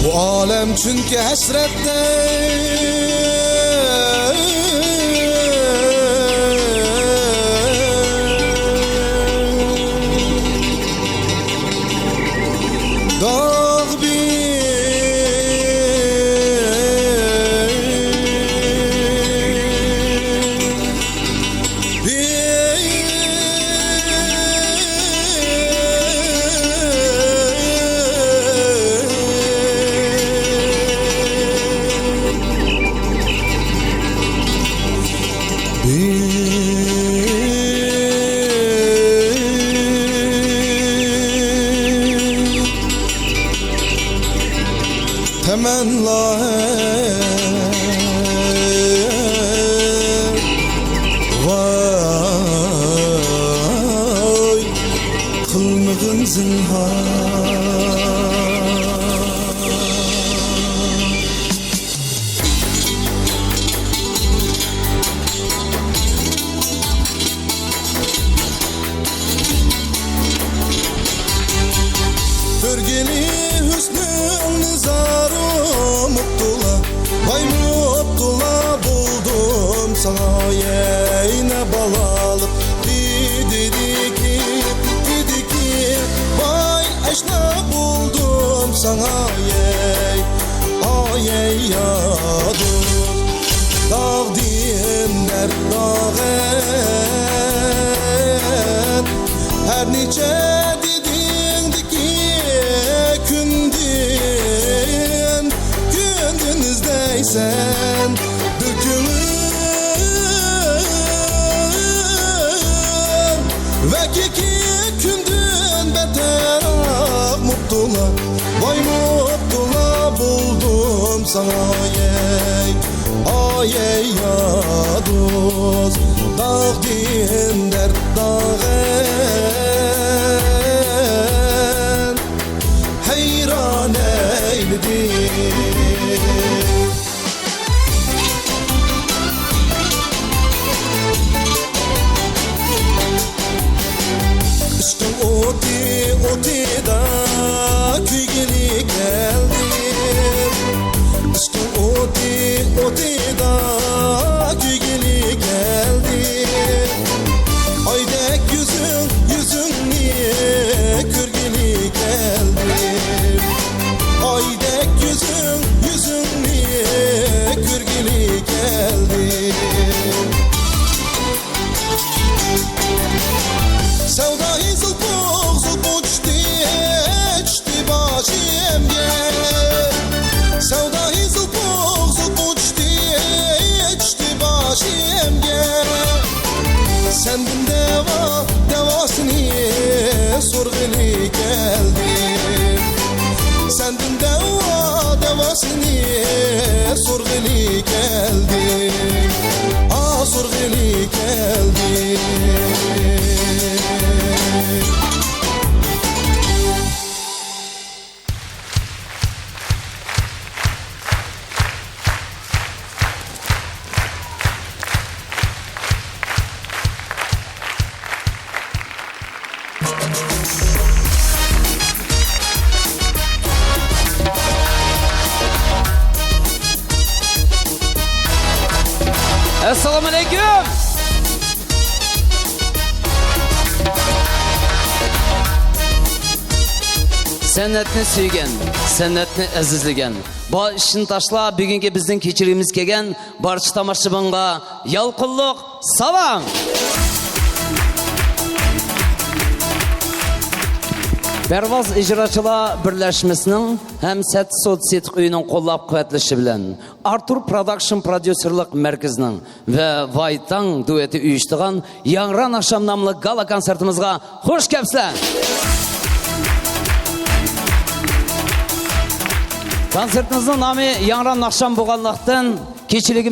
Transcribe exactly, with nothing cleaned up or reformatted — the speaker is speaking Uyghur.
بۇ ئالەم چۈنكى ھەسرەتتە داغ بىر. تەمەننا ۋاي قىلمىغىن زىنھار. كۆرگىلى ھۆسنۈڭنى زارۇ مۇپتۇلا، ۋاي مۇپتۇلا بولدۇم ساڭا، يەي نە بالالىق ئىدىكى، ئىدىكى، ۋاي ئاشنا بولدۇم ساڭا، يەي. ئايەي يادۇز، داغدىن دەرد داغەت، ھەر نېچە دېدىڭدىكى كۈندىن، كۈندىن ئىزدەيسەن بىر كۆڭۈل. ۋەكىكى كۈندىن بەتەر ئاق مۇپتۇلا، ۋاي مۇپتۇلا بولدۇم ساڭا، يەي. ئايەي يادۇز، داغدىن دەرد داغەن، ھەيران ئەيلىدى. ئىشقىڭ ئوتى، ئوتىدا كۆيگىلى كەلدىم. ئىشقىڭ ئوتى، ئوتىدا كۆيگىلى كەلدىم. ئايدەك يۈزۈڭ، يۈزۈڭنى كۆرگىلى كەلدىم. ئايدەك يۈزۈڭ، يۈزۈڭنى كۆرگىلى كەلدىم. سەۋدا زۇلپۇق، زۇلپۇق چۈشتى، چۈشتى باشىمغا. سەۋدا زۇلپۇق، زۇلپۇق چۈشتى، چۈشتى باشىمغا. سەندىن دەۋا، دەۋاسىنى سورىغىلى كەلدىم. سەندىن دەۋا، دەۋاسىنى سورىغىلى كەلدىم. ئا، سورىغىلى كەلدىم. ئەسسالامۇئەلەيكۇم! سەنئەتنى سۆيگەن، سەنئەتنى ئەزىزلىگەن، بار ئىشنى تاشلاپ، بۈگۈنكى بىزنىڭ كېچىلىكىمىزگە كەلگەن بارچە تاماشىبىنغا يالقۇنلۇق سالام! پەرۋاز ئىجراچىلار بىرلەشمىسىنىڭ ھەم سەت سودا سېتىق ئۆيىنىڭ قوللاپ قۇۋۋەتلىشى بىلەن، ئارتۇر پروداكشن پروديۇسېرلىق مەركىزىنىڭ ۋە ۋايتاڭ دۇئېتى ئۇيۇشتۇرغان ياڭران ئاخشام ناملىق گالا كونسېرتىمىزغا خۇش كەپسىلەر! كونسېرتىمىزنىڭ نامى ياڭران ئاخشام بولغانلىقتىن، كېچىلىكىمىز